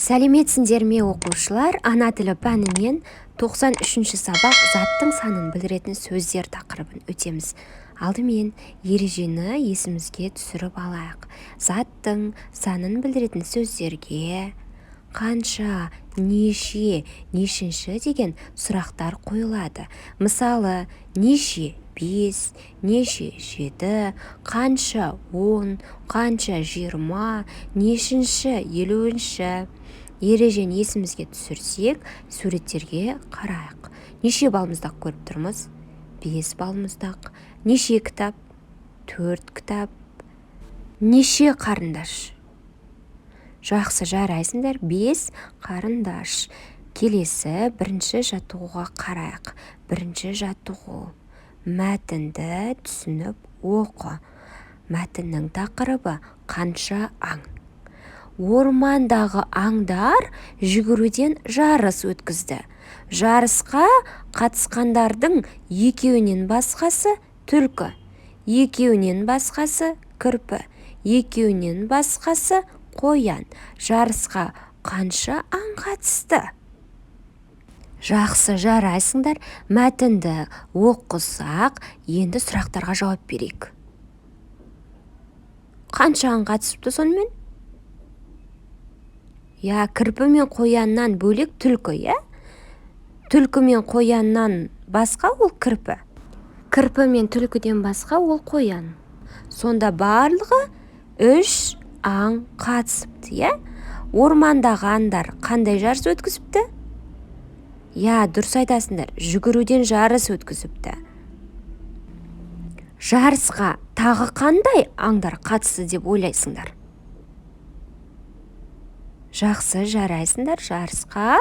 Сәлеметсіңдер ме, оқушылар! Ана тілі пәнінен 93-ші сабақ, «Заттың санын білдіретін сөздер» тақырыбын өтеміз. Алдымен ережені есімізге түсіріп алайық. Заттың санын білдіретін сөздерге қанша, неше, нешінші деген сұрақтар қойылады. Мысалы, неше — бес, неше — жеті, қанша — 10, қанша — 20, нешінші — 50-ші. Ережені есімізге түсірсек, суреттерге қарайық. Неше балмұздақ көріп тұрмыз? Бес балмұздақ. Неше кітап? Төрт кітап. Неше қарындаш? Жақсы, жарайсыңдар, бес қарындаш. Келесі бірінші жаттығуға қарайық. Бірінші жаттығу: мәтінді түсініп оқы. Мәтіннің тақырыбы: «Қанша аң?». Ормандағы аңдар жүгіруден жарыс өткізді. Жарысқа қатысқандардың екеуінен басқасы түлкі, екеуінен басқасы кірпі, екеуінен басқасы қоян. Жарысқа қанша аң қатысты? Жақсы, жарайсыңдар! Мәтінді оқысақ, енді сұрақтарға жауап берейік. Қанша аң қатысыпты сонымен? Иә, кірпі мен қояннан бөлек түлкі, иә? Түлкі мен қояннан басқа ол кірпі. Кірпі мен түлкіден басқа ол қоян. Сонда барлығы үш аң қатысыпты, иә? Ормандағы аңдар қандай жарыс өткізіпті? Иә, дұрыс айтасыңдар, жүгіруден жарыс өткізіпті. Жарысқа тағы қандай аңдар қатысты деп ойлайсыңдар? Жақсы, жарайсыңдар, жарысқа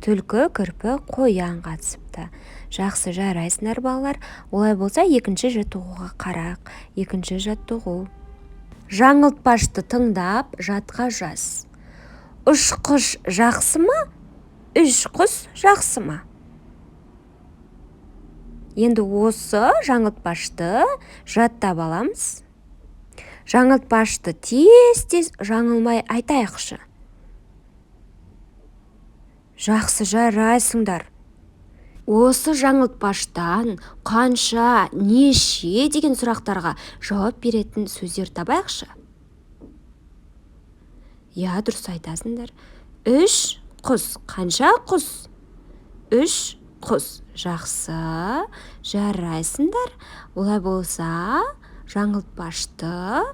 түлкі, кірпі, қоян қатысыпты. Жақсы, жарайсыңдар, балалар! Олай болса, екінші жаттығуға қарайық. Екінші жаттығу: жаңылтпашты тыңдап, жатқа жаз. Ұшқыш жақсы ма, үш құс жақсы ма? Енді осы жаңылтпашты жаттап аламыз. Жаңылтпашты тез-тез, жаңылмай айтайықшы. Жақсы, жарайсыңдар! Осы жаңылтпаштан қанша, неше деген сұрақтарға жауап беретін сөздер табайықшы. Иә, дұрыс айтасыңдар. Үш құс. Қанша құс? Үш құс. Жақсы, жарайсыңдар! Олай болса, жаңылтпашты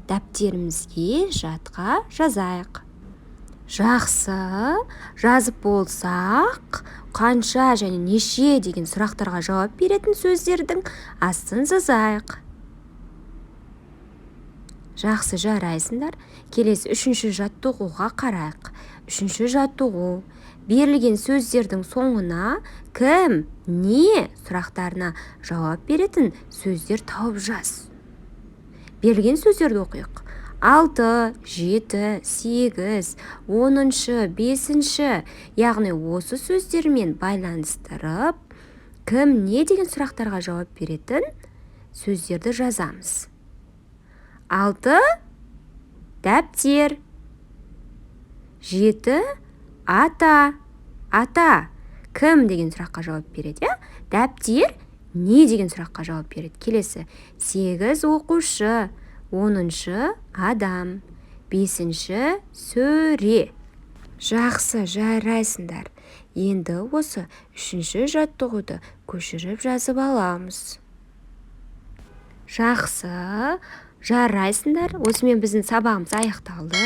дәптерімізге жатқа жазайық. Жақсы, жазып болсақ, қанша және неше деген сұрақтарға жауап беретін сөздердің астын сызайық. Жақсы, жарайсыңдар! Келесі үшінші жаттығуға қарайық. Үшінші жаттығу: берілген сөздердің соңына кім, не сұрақтарына жауап беретін сөздер тауып жаз. Берілген сөздерді оқиық: алты, жеті, сегіз, 10-шы, бесінші. Яғни осы сөздермен байланыстырып, кім, не деген сұрақтарға жауап беретін сөздерді жазамыз. Алты — дәптер, жеті — ата. Ата кім деген сұраққа жауап береді, иә? Дәптер не деген сұраққа жауап береді? Келесі: сегіз — оқушы, 10-шы — адам, бесінші — сөре. Жақсы, жарайсыңдар! Енді осы үшінші жаттығуды көшіріп жазып аламыз. Жақсы, жарайсыңдар! Осымен біздің сабағымыз аяқталды.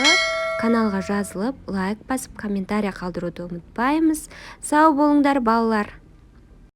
Каналға жазылып, лайк басып, комментарий қалдыруды ұмытпаймыз. Сау болыңдар, балалар!